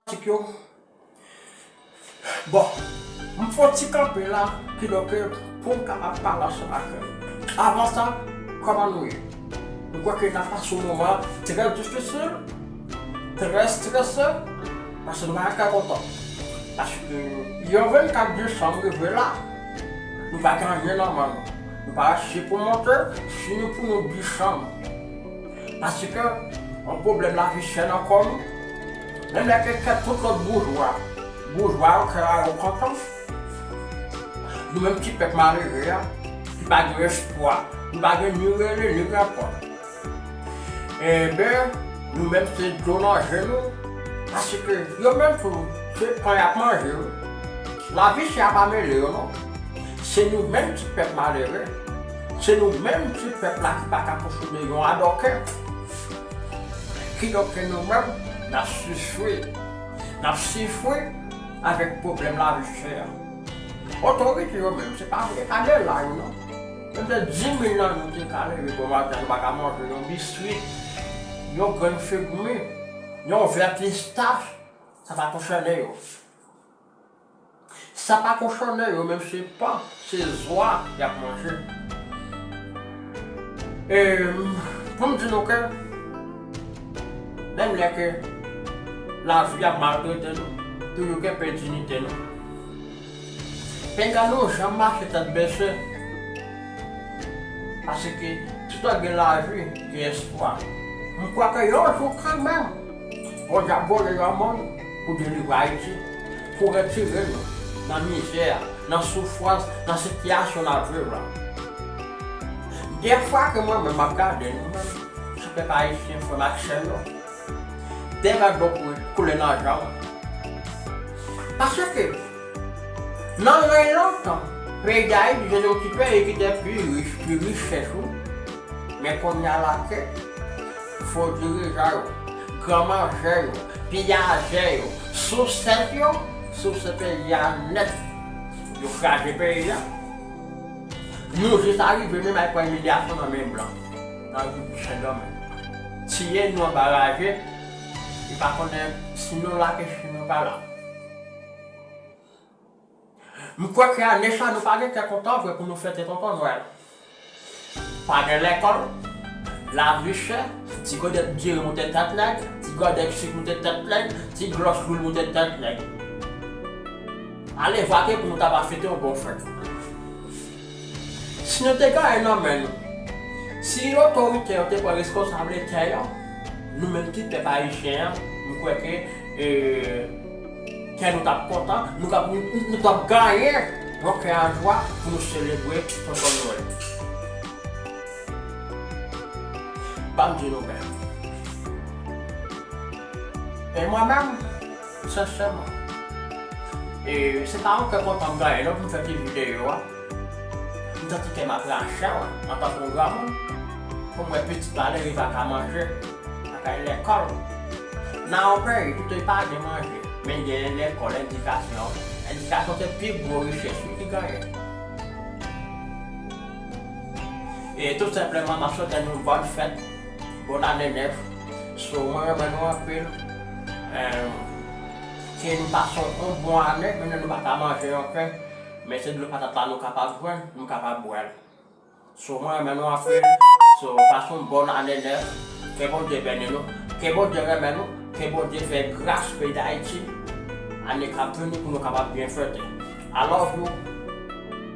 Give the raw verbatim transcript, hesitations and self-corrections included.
Yo. Bon, m fè yon ti kanpe la, kidonk, pou m kapab pale ansanm ak nou. Avan sa, kòman nou ye? M kwè ke n ap pase yon moman trè difisil, trè estrese, paske nou pa ka kontan. Paske yon vennkat desanm rive la, nou pa gen anyen nan men nou. Nou pa resi pou monte, si nou pou nou desann. Paske yon pwoblèm lavi chè nan kò nou. Menm lè ke kè tout lòt boujwa, boujwa yo kè a yo kontan. Nou menm ti pèp malere a, ki pa gen espwa, nou pa gen ni rele, ni ranpòt. Enben, nou menm se dlo nan je nou, paske yo menm tou, se pan y ap manje, wi. Lavi chè a pa mele yo, non. Se nou menm ti pèp malere, se nou menm ti pèp la ki pa ka konsome yon adòkè. Kidonk nou menm, n ap sifri. N ap sifri avèk pwoblèm lavi chè a. Otorite yo menm, se pa, se pa de la yo, non. Menm de di mil nan nou te ka leve bon maten, nou pa ka manje yon biswit, yon grenn fig mi, yon vè pistach, sa pa konsène yo. Sa pa konsène yo, menm se pan, se zwa y ap manje. E, pou m di nou ke, menm lè ke lavi ap maltrete nou, toujou gen pè diyite nou. Penga nou janm mache tèt bese. Paske toutan gen lavi, gen espwa. M kwè ke yon jou kanmenm, Bondye ap voye yon moun pou delivre Ayiti, pou retire nou nan mizè, nan soufrans, nan sitiyasyon n ap viv la. Dèfwa ke mwen menm m ap gade nou menm, sou pèp ayisyen, frè m ak sè m yo, dèfwa dlo koule, koule nan je m. Paske, nan rèy lontan, peyi Dayiti se te yon ti peyi ki te pi rich, pi richès, wi. Men kounye a la ke fo dirijan yo, gran manjè yo, piyajè yo, sousèt yo, souse peyi a nèt. Yo kraze peyi a. Nou jis arive menm al pran imilyasyon nan men blan, nan Repiblik Sendomeng. Tiye nou anba raje, li pa konnen si nou la ke si nou pa la. M kwè ke ane sa nou pa gen kè kontan vre pou nou fete Tonton Nwèl. Pa gen lèkòl, lavi chè, ti gòdèt diri moute tèt nèg, ti gòdèt sik moute tèt nèg, ti glòs lwil moute tèt nèg. Ale vwa ke pou nou ta va fete yon bon fèt. Si nou te genyen nan men nou, si otorite yo te pran reskonsablite yo, nou menm ki pèp ayisyen an, m kwè ke, e, kè nou t ap kontan, nou t ap, nou, nou t ap genyen yon kè an jwa pou nou selebre Tonton Nwèl. Ban m di nou byen. E mwen menm, sensèman, e se pa yon kè kontan m genyen non pou m fè ti videyo a. M santi kè m ap rache, wi, antanke yon granmoun, pou m wè pitit la leve pa ka manje, pa ka al lèkòl. Nan yon peyi kote pa gen manje, men genyen lèkòl, edikasyon. Edikasyon se pi gwo richès wi ki genyen. E tou senpleman, m ap swete nou bòn fèt, bòn ane nèf. So, mwen renmen nou anpil. Em, ke nou pase yon bon ane, menm lè nou pa ka manje yon pen, men se dlo patat la nou kapab jwenn, nou kapab bwè l. So, mwen renmen nou anpil. So, pase yon bòn ane nèf. Ke Bondye beni nou. Ke Bondye renmen nou. Ke Bondye fè gras peyi Dayiti. Ane k ap vini pou nou kapab byen fete. I love you.